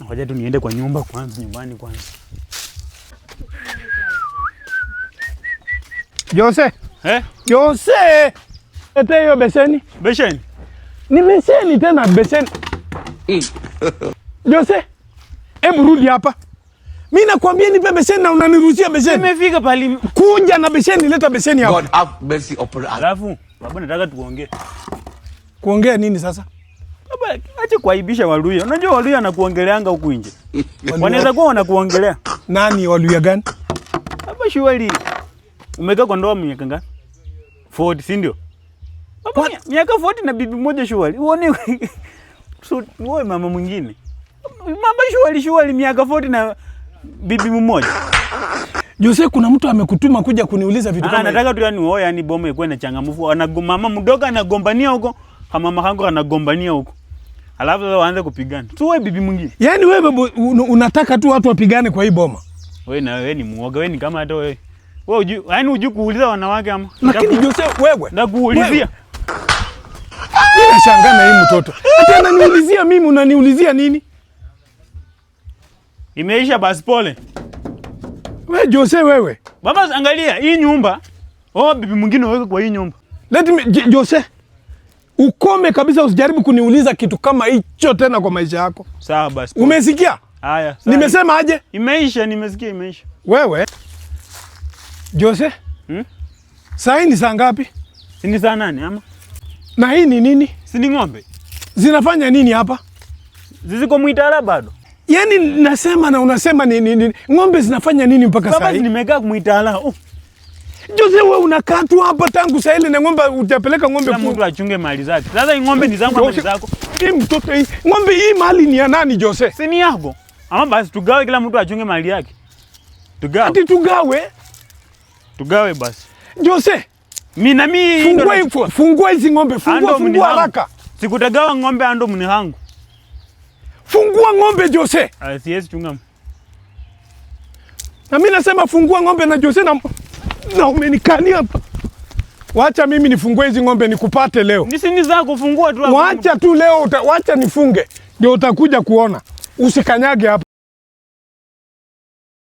Ngoja tu niende kwa nyumba kwanza, nyumbani kwanza. Jose. Eh? Jose. Lete hiyo beseni. Beseni. Ni beseni tena beseni. Jose. Hebu rudi hapa. Mimi nakwambia nipe beseni na unanirushia beseni. Nimefika pali. Kuja na beseni, leta beseni hapa. God have mercy upon us. Alafu baba, nataka tuongee. Kuongea nini sasa? Baba, acha kuaibisha Waluya. Unajua Waluya anakuongeleanga huku nje. Wanaweza kuwa wanakuongelea. Nani Waluya gani? Baba, surely umekaa kwa ndoa miaka ngapi? 40, si ndio? Baba, miaka 40 na bibi moja surely. Uone so wewe mama mwingine. Mama surely surely miaka 40 na bibi mmoja. Jose, kuna mtu amekutuma kuja kuniuliza vitu Ah, kama hivi. nataka tu yani wewe yani boma ikuwe na changamoto. Mama mdogo anagombania huko, kama mama kangu anagombania huko. Alafu sasa waanze kupigana. Tu wewe bibi mwingine. Yaani wewe unataka tu watu wapigane kwa hii boma. Wewe na wewe ni muoga, wewe ni kama hata wewe. Wewe hujui, yaani hujui kuuliza wanawake ama? Lakini Jose wewe, Nakuulizia. Mimi nashangaa na hii mtoto. Hata ananiulizia mimi, unaniulizia nini? Imeisha basi pole. Wewe Jose wewe. Baba angalia hii nyumba. Oh, bibi mwingine weke kwa hii nyumba. Let me Jose. Ukome kabisa, usijaribu kuniuliza kitu kama hicho tena kwa maisha yako. Sawa basi. Pole. Umesikia? Haya. Sawa. Nimesema aje? Imeisha, nimesikia imeisha. Wewe Jose, Hmm? saa hii ni saa ngapi? Si ni saa nane ama? Na hii ni nini? Si ni ng'ombe? Zinafanya nini hapa? Ziziko mwitala bado. Yaani nasema na unasema ni ng'ombe zinafanya nini mpaka saa Baba hii? nimekaa kumwitala. Oh, Jose, wewe unakaa tu hapa tangu saa ile na ng'ombe hujapeleka ng'ombe kila mtu achunge mali zake. Sasa hii ng'ombe ni zangu ama ni zako? Hii mtoto hii ng'ombe hii mali ni ya nani Jose? Si ni yako. Ama basi tugawe, kila mtu achunge mali yake. Tugawe. Ati tugawe? Tugawe basi. Jose, Mimi na mimi ndo fungua nachukua. fungua hizi ng'ombe, fungua Ando fungua mnihangu. haraka. Sikutagawa ng'ombe ando mnihangu. Fungua ng'ombe Jose. Ah, siwezi chunga. Na mimi nasema fungua ng'ombe na Jose na umenikania hapa. Wacha mimi nifungue hizi ng'ombe nikupate leo. Ni sini zako fungua tu. Wacha tu leo wacha nifunge. Ndio utakuja kuona. Usikanyage hapa.